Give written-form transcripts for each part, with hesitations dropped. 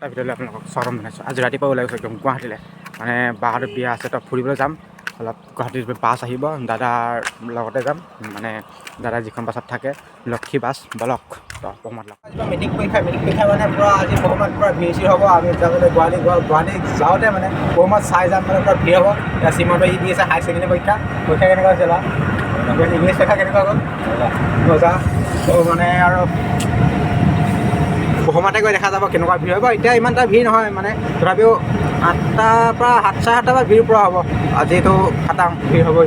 এটা ভিডিঅ'লৈ আপোনালোকক স্বাগতম জনাইছোঁ। আজি ৰাতিপুৱা ওলাই গৈছোঁ একদম গুৱাহাটীলৈ, মানে বাহঁতৰ বিয়া আছে, তো ফুৰিবলৈ যাম অলপ। গুৱাহাটীত বাছ আহিব, দাদাৰ লগতে যাম, মানে দাদা যিখন বাছত থাকে, লক্ষী বাছ। বলক, তো পহুমাত লগ। মেট্ৰিক পৰীক্ষা, মেট্ৰিক পৰীক্ষা মানে পূৰা আজি পহুমাত পূৰা ভিৰ চিৰ হ'ব। আমি যাবলৈ গুৱাহাটী, গুৱাহাটী যাওঁতে মানে পহুমাত চাই যাম, মানে পূৰা ভিৰ হ'ব। এতিয়া চিমন্ত ই দি আছে হায়াৰ ছেকেণ্ডেৰী পৰীক্ষা। পৰীক্ষা কেনেকুৱা হৈছে বা ইংলিছ পৰীক্ষা কেনেকুৱা গ'ল? মজা। তো মানে আৰু পহুমাতে গৈ দেখা যাব কেনেকুৱা ভিৰ হ'ব। এতিয়া ইমান এটা ভিৰ নহয় মানে, তথাপিও 8টাৰ পৰা 7, 7:30ৰ পৰা ভিৰ পূৰা হ'ব। আজিতো খাটাং ভিৰ হ'বই।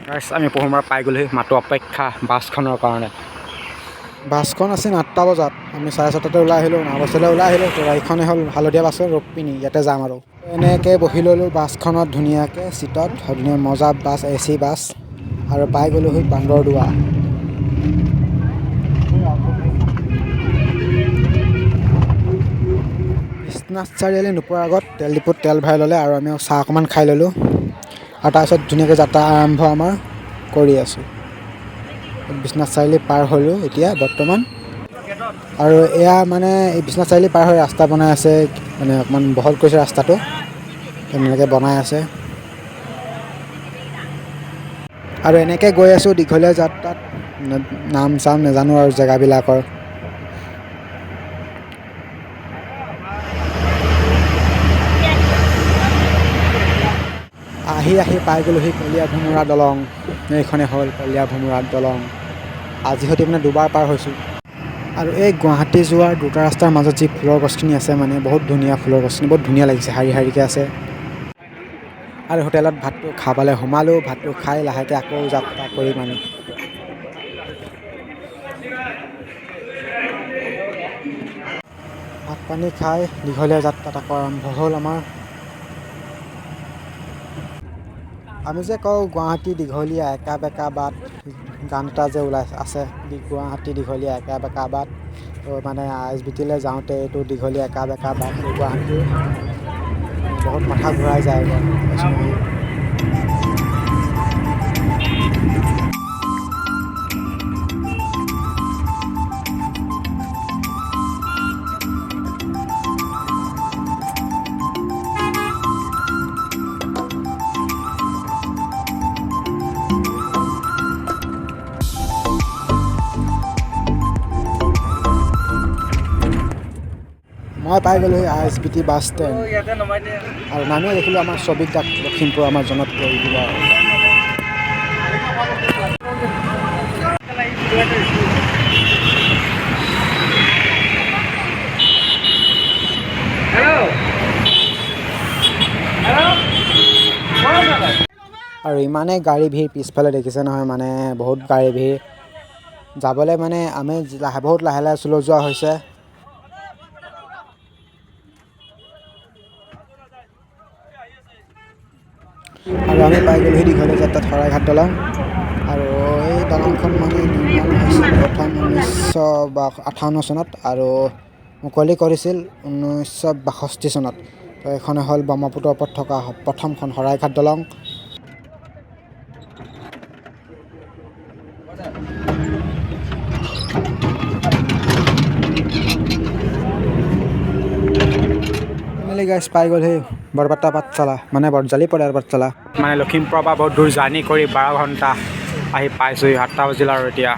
গাইছ, আমি পহুমাৰ পাই গ'লোহি, মাত্ৰ অপেক্ষা বাছখনৰ কাৰণে। বাছখন আছিল 8টা বজাত, আমি 6:30তে ওলাই আহিলোঁ, নাওবৈচালৈ ওলাই আহিলোঁ। তো এইখনে হ'ল হালধীয়া বাছৰ ৰুক্মিণী, ইয়াতে যাম আৰু। এনেকৈ বহি ল'লোঁ বাছখনত ধুনীয়াকৈ চিটত, ধুনীয়া মজা বাছ, এ চি বাছ। আৰু পাই গ'লোহি বান্দৰদোৱা। বিশ্বনাথ চাৰিআলি নোপোৱাৰ আগত তেল ডিপুত তেল ভৰাই ল'লে আৰু আমি চাহ অকণমান খাই ল'লোঁ। আৰু তাৰপিছত ধুনীয়াকৈ যাত্ৰা আৰম্ভ আমাৰ কৰি আছোঁ। বিশ্বনাথ চাৰিআলি পাৰ হ'লোঁ এতিয়া বৰ্তমান। আৰু এয়া মানে এই বিশ্বনাথ চাৰিআলি পাৰ হৈ ৰাস্তা বনাই আছে, মানে অকণমান বহল কৰিছে ৰাস্তাটো, তেনেকৈ বনাই আছে। আৰু এনেকৈ গৈ আছোঁ দীঘলীয়া যাত্ৰাত, নাম চাম নাজানো আৰু জেগাবিলাকৰ। আহি আহি পাই গ'লোহি কলীয়া ভোমোৰা দলং। এইখনে হ'ল কলীয়া ভোমোৰা দলং। আজি সৈতে মানে দুবাৰ পাৰ হৈছোঁ। আৰু এই গুৱাহাটী যোৱাৰ দুটা ৰাস্তাৰ মাজত যি ফুলৰ গছখিনি আছে, মানে বহুত ধুনীয়া ফুলৰ গছখিনি, বহুত ধুনীয়া লাগিছে, শাৰী শাৰীকৈ আছে। আৰু হোটেলত ভাতটো খাবলৈ সোমালোঁ, ভাতটো খাই লাহেকৈ আকৌ যাত্ৰা কৰিম আমি। ভাত পানী খাই দীঘলীয়া যাত্ৰাত আকৌ আৰম্ভ হ'ল আমাৰ। আমি যে কওঁ গুৱাহাটী দীঘলীয়া একা বেকা বাট, গান এটা যে ওলাই আছে, গুৱাহাটী দীঘলীয়া একা বেকা বাট। তো মানে I S B টিলৈ যাওঁতে এইটো দীঘলীয়া একা বেকা বাট গুৱাহাটীৰ বহুত মাথা ঘূৰাই যায়। মই পাই গ'লোহি I S B T bus stand আৰু নামিয়ে দেখিলোঁ আমাৰ ছবিক দাক, লখিমপুৰ আমাৰ জনপ্ৰিয় ইউটিউবাৰ। আৰু ইমানেই গাড়ী ভিৰ পিছফালে দেখিছে নহয়, মানে বহুত গাড়ী ভিৰ। যাবলৈ মানে আমি লাহে বহুত লাহে লাহে চলো যোৱা হৈছে। আৰু আমি পাই গ'লোহি দীঘলীয়া যাত্ৰাত শৰাইঘাট দলং। আৰু এই দলংখন মানে নিৰ্মাণ হৈছিল প্ৰথম 1958 চনত আৰু মুকলি কৰিছিল 1962 চনত। তো এইখনে হ'ল ব্ৰহ্মপুত্ৰৰ ওপৰত থকা প্ৰথমখন শৰাইঘাট দলং। ফাইনেলি গাইছ পাই গ'লহি বৰপেটা পাঠশালা, মানে বৰজালি পৰে আৰু পাঠশালা। মানে লখিমপুৰৰ পৰা বহুত দূৰ জাৰ্ণি কৰি 12 ঘণ্টা আহি পাইছোঁহি। 7টা বাজিল আৰু এতিয়া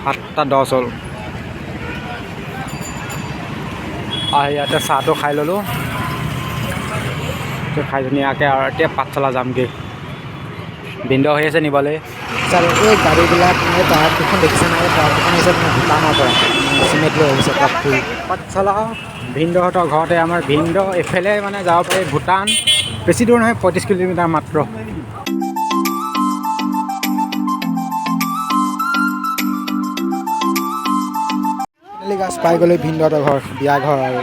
7:10 হ'ল। আহি ইয়াতে চাহটো খাই ল'লোঁ, খাই ধুনীয়াকৈ আৰু এতিয়া পাঠশালা যামগৈ। ভিনদেউ হৈ আছে নিবলৈ। আৰু এই গাড়ীবিলাক, এই ট্ৰাক দুখন দেখিছে নাই? এই ট্ৰাক দুখন আহিছে মানে ভূটানৰ পৰা, চিমেণ্ট লৈ আহিছে ট্ৰাকটো। পাঠশালা ভিনদেউহঁতৰ ঘৰতে। আমাৰ ভিনদেউ এইফালে মানে যাব পাৰি ভূটান, বেছি দূৰ নহয়, 35 কিলোমিটাৰ মাত্ৰ। ফাইনেলি গাছ পাই গ'লো ভিনদেউহঁতৰ ঘৰ, বিয়া ঘৰ। আৰু